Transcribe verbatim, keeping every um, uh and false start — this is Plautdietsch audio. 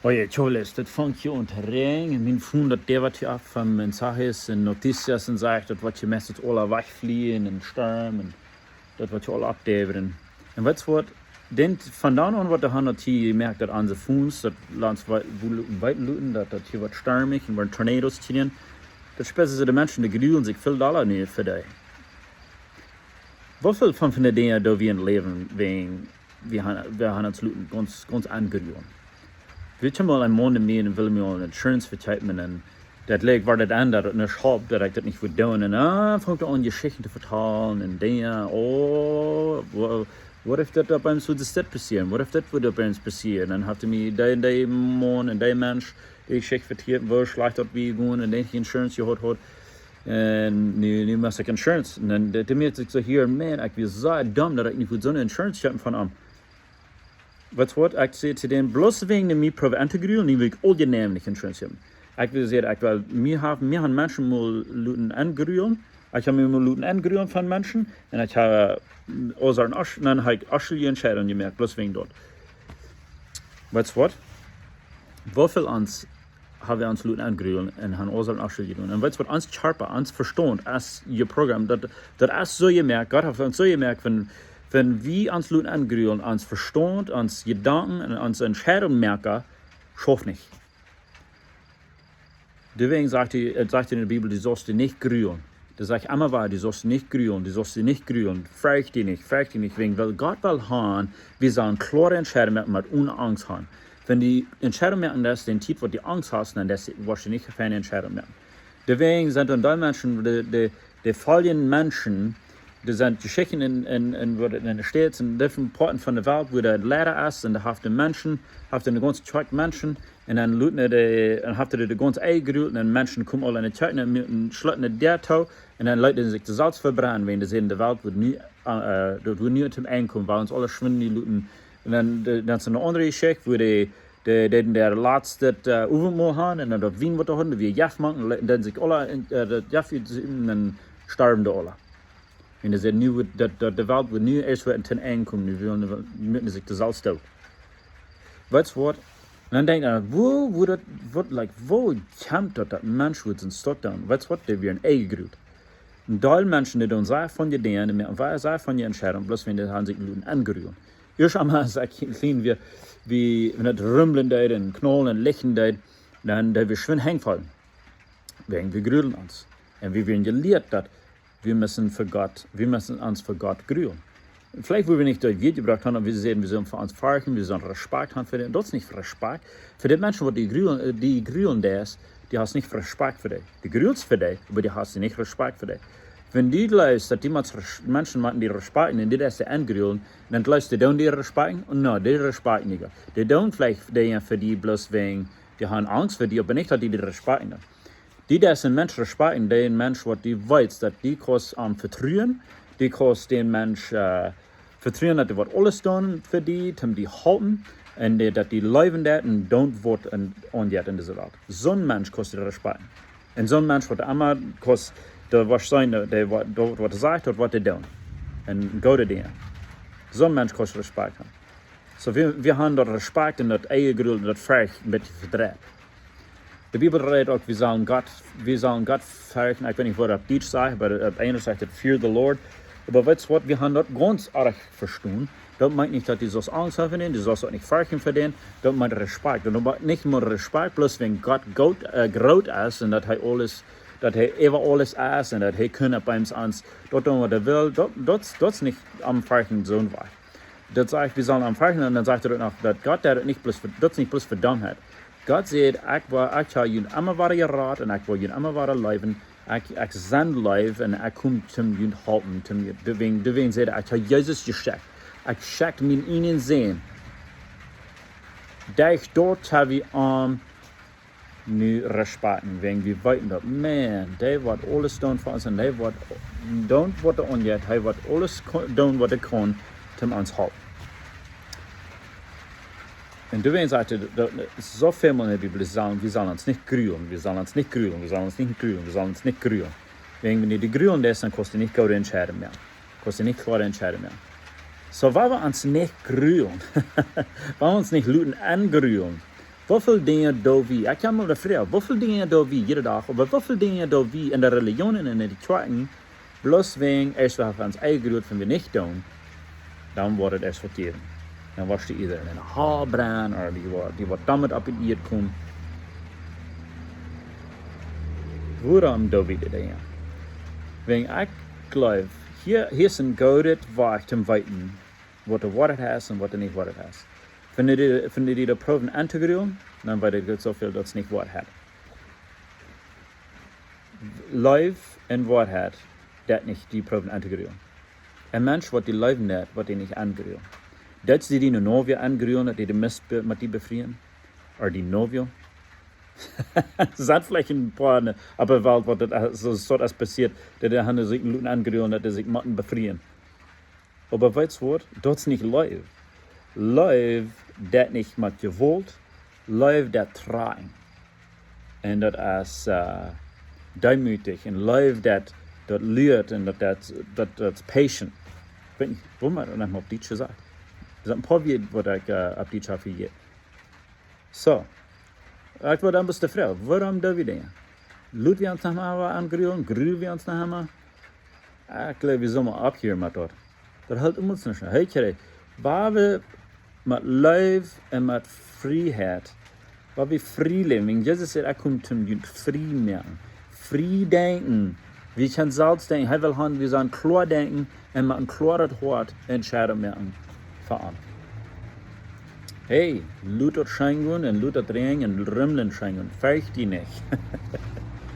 Oh ja, Choles, daut fangt hia aun to räajnen. Mien phone, daut däwat hia auf von mensajes un noticias un sajcht, daut woat hia meistens aula wajchflieen un stormen un daut woat hia aula oppdäwren. Un weetst waut? Dän, von dan aun waut de Haunt hia jemoakt, daut onse phones, daut lat ons wei-, woo lu-, weeten loten, daut daut hia woat stormich un woaren tornadoes kjrieen. Daut spesselt de Menschen, dee grulen sikj väl dolla nu fa dee. Woo väl von, von de Dinja, dee wie em Läwen, wäajen wie haben, wie haben ons loten gaunz, gaunz aungrullen. Wie haben mol een Maun, dee mie wull mie aul insurance vekjeepen un daut leet, wia daut aun, daut et nich halpt, daut ekj daut nich wull doonen. Un dan funk hee aun Jeschichten to vetalen un Dinja. Oh, wa-, waut wan daut opp eemol soo, daut passieren? Waut wan daut wudd opp eemol passieren? Dan haud hee mie dee, dee Maun un dee Mensch, dee Jeschicht vetalt, woo schlajcht daut wia jegonen un dee insurance jehaut haud. Un nu, nu must ekj insurance. Un dan, daut, daut moakt sikj soo hia, Maun, ekj wia soo dom, daut ekj nich wull soone insurance haben von am. Weetst waut? Ekj säd to dän, bloos wäajen dee mie proowen auntogrullen, nu wull ekj aul dee Nämen nich insurance haben. Ekj wull sajen, ekj wull, mie haben, mie haben Menschen mol loten aungrullen. Ekj hab mie mol loten aungrullen von Menschen. Un ekj hab, äh, aul soone Asch-, dan hab ekj aschelje Entscheidungen jemoakt, bloos wäajen daut. Weetst waut? Woo väl ons haben wie ons loten aungrullen un haben aul soone Aschelje jedonen. Un weetst waut? Ons Kjarpa, ons Vestaunt es jeprogrammeet, daut, daut es soo jemoakt, Gott haft ons soo jemoakt, wan, wan wie ons loten aungrullen, ons Vestaunt, ons Jedanken un onse Entscheidungen moaken, schauft nich. Doawäajen sajcht hee, äh, sajcht en de Bibel, du saust die nich grullen. Daut sajcht emma wada, du saust die nich grullen, du saust die nich grullen. Fercht die nich, fercht die nich. Wäajen, wiels Gott well haben, wie sellen kloare Entscheidungen moaken, oba onen Angst haben. Wan du Entscheidungen moakst, daut es dee Tiet, wua du Angst hast, dan daut, woascht du nich feine Entscheidungen moaken. Doawäajen sent dan dee Menschen, dee, dee, dee foljen Menschen, doa sent Jeschichten en, en, en, wua daut en de States un different Poaten von de Welt, wua daut Leida es, un doa haft de Menschen, haft eene gaunze Kjoakj Menschen, un dan loten dee, un haft dee de gaunze Eid jegrult, un Menschen komen aul en de Kjoakj, un, un schluten de Däa too, un dan leeten see sikj selfst vebrennen, wäajen dee säden, de Welt woat nu, äh, äh, daut woat nu toom Enj komen, wiels ons aules schwind nu loten. Un dan, de, dan es eene aundre Jeschicht, wua dee, dee, dee, dee latst, äh, Owentmol haben, un dan daut Wien waut dee hauden, wia jeff moaken, un dan sikj aule, äh, daut jeff, un dan storwen dee aule. Un dee säden, nu woat, daut, daut de Welt woat nu ieescht wada toom Enj komen, nu wellen, nu motten see sikj selfst doot. Weetst waut? Un dan denkj ekj, woo, woo daut, waut, like, woo kjemt daut, daut Mensch woat soont doonen? Weetst waut? Dee wieren enjegrult. Een Deel Menschen, dee doonen sea von dee Dinja, dee moaken sea von dee Entscheidungen, bloos wäajen dee haben sikj loten aungrullen. Ieescht emol, aus ekj kjlien wia, wie, wan daut rumlen deed un knaulen un lichten deed, dan deeden wie schwind hanjfaulen. Wäajen wie grullen ons. Un wie wieren jelieet, daut wie motten fa Gott, wie motten ons fa Gott grullen. Veleicht, wua wie nich daut Wuat jebrukt haben, daut wie säden, wie sellen fa ons ferchten, wie sellen Respekt haben fa dän. Daut es nich Respekt. Fa dee Menschen, waut die grullen, äh, die grullen deist, du hast nich Respekt fa dee. Du grulst fa dee, oba du hast nich Respekt fa dee. Wan du jleefst, daut jemaunt res-, Menschen motten die respekten, un du deist dee aungrullen, dan jleefst du, dee doonen die respekten? Un nä, dee respekten die nich. Dee doonen veleicht dee fa die bloos wäajen, dee haben Angst fa die, oba nich, daut dee die respekten. Du deist een Mensch respekten, dee Mensch, waut du weetst, daut du kaust am vetruen, du kaust dän Mensch, äh, vetruen, daut hee woat aules doonen fa die, om die to halpen, un dee, daut dee leewen deit un doonen waut aun, aunjeit en dise Welt. Soon Mensch kaust du respekten. Un soon Mensch, waut emma kaust, dee woascht seenen, dee, dee woat, daut waut hee sajcht, daut woat hee doonen. Un goode Dinja. Soon Mensch kaust du Respekt haben. Soo, wie, wie haben daut Respekt un daut Enjegrult un daut Fercht een bät vedreit. De Bibel rät uk, wie sellen Gott, wie sellen Gott ferchten. Ekj weet nich, waut daut opp Dietsch sajcht, oba opp Enjelsch sajcht et, "Fear the Lord." Oba weetst waut, wie haben daut gaunz aundasch vestonen. Daut meent nich, daut du saust Angst haben fa dän, du saust uk nich ferchten fa dän. Daut meent Respekt. Un daut meent nich mau Respekt, bloos wäajen Gott groot, äh, groot es un daut hee aules, daut hee äwa aules es un daut hee kaun opp eemol ons daut doonen, waut hee well. Daut, daut, daut es nich am Ferchten soon Wajch. Daut sajcht, wie sellen am ferchten, un dan sajcht hee uk noch, daut Gott, dee daut nich bloos fa, daut es nich bloos fa Domheit. Gott sajcht, ekj woa, ekj hab junt emma wada jerat un ekj woa junt emma wada leewen. Ekj, ekj sie leew un ekj kom om junt halpen, om junt, doawäajen, doawäajen sajcht hee, ekj hab Jesus jeschekjt. Ekj schekj mienen eenen Sän. Derch daut hab wie am nu respekten, wäajen wie weeten daut, Maun, dee woat aules doonen fa ons un dee woat doonen waut hee aunjeit, hee woat aules ko-, doonen waut hee kaun, om ons halpen. Un doawäajen sajcht hee, daut, daut es soo väl mol en de Bibel, wie sellen, wie sellen ons nich grullen, wie sellen ons nich grullen, wie sellen ons nich grullen, wie sellen ons nich grullen. Wäajen wan du die grullen deist, dan kaust du nich goode Entscheidungen moaken. Kaust du nich kloare Entscheidungen moaken. Soo, wan wie ons nich grullen, wan wie ons nich loten aungrullen, Woo väl Dinja doo wie, ekj hab mol de Froag, woo väl Dinja doo wie jieda Dach, oba woo väl Dinja doo wie en de Relijionen un en de Kjoakjen, bloos wäajen, aus wie ons enjejäft, wan wie nich doonen, dan woat et ieescht waut jäwen. Dan woascht du ieescht en eene Hal brennen, ooda dee woat, dee woat doamet opp de Ieed komen. Wuarom doo wie dee Dinja? Wäajen ekj jleew, hia, hia es een goodet Wajch toom weeten, waut de Woarheit es un waut nich Woarheit es. Wan dee, wan dee daut proowen auntogrowen, dan weet ekj soo väl, daut es nich Woarheit. Leew un Woarheit, daut nich, dee proowen auntogrowen. Een Mensch, waut dee leewen deit, woat dee nich aungrowen. Daut see dee nu noch wada aungrowen, daut dee de Mist be-, met dee befrieen, ooda dee novio. Sent veleicht een poa, ne, opp de Welt, waut daut, eh, soo, soo aus passieet, daut dee han sikj loten aungrowen, daut dee sikj motten befrieen. Oba weetst waut? Daut es nich Leew. Leew deit nich met Jewault. Leew deit trakjen. Un daut es, eh, deemootich. Un Leew deit, daut lieet un daut, daut, daut, daut es patient. Ekj weet nich, woo maun daut noch mol opp Dietsch sajcht. Daut sent een poa Wieed, waut ekj, eh, opp Dietsch hab hia. Soo, ekj wull dan bloos de Froag, wuarom doo wie Dinja? Lot wie ons noch mol aungrowen, grow wie ons noch mol? Ekj jleew, wie sellen mol opphieren met daut. Daut halpt ons nich. Hee, kjikj, wan wie met Leew un met Frieheit, wan wie frie läwen, wan Jesus sajcht, ekj kom toom junt frie moaken, frie denkjen, wie kjennen selfst denkjen, hee well han, wie sellen kloa denkjen un met een kloaret Hoat Entscheidungen moaken fa am. Hey, lot daut scheen gonen un lot daut räajnen un rumlen scheen gonen. Fercht die nich.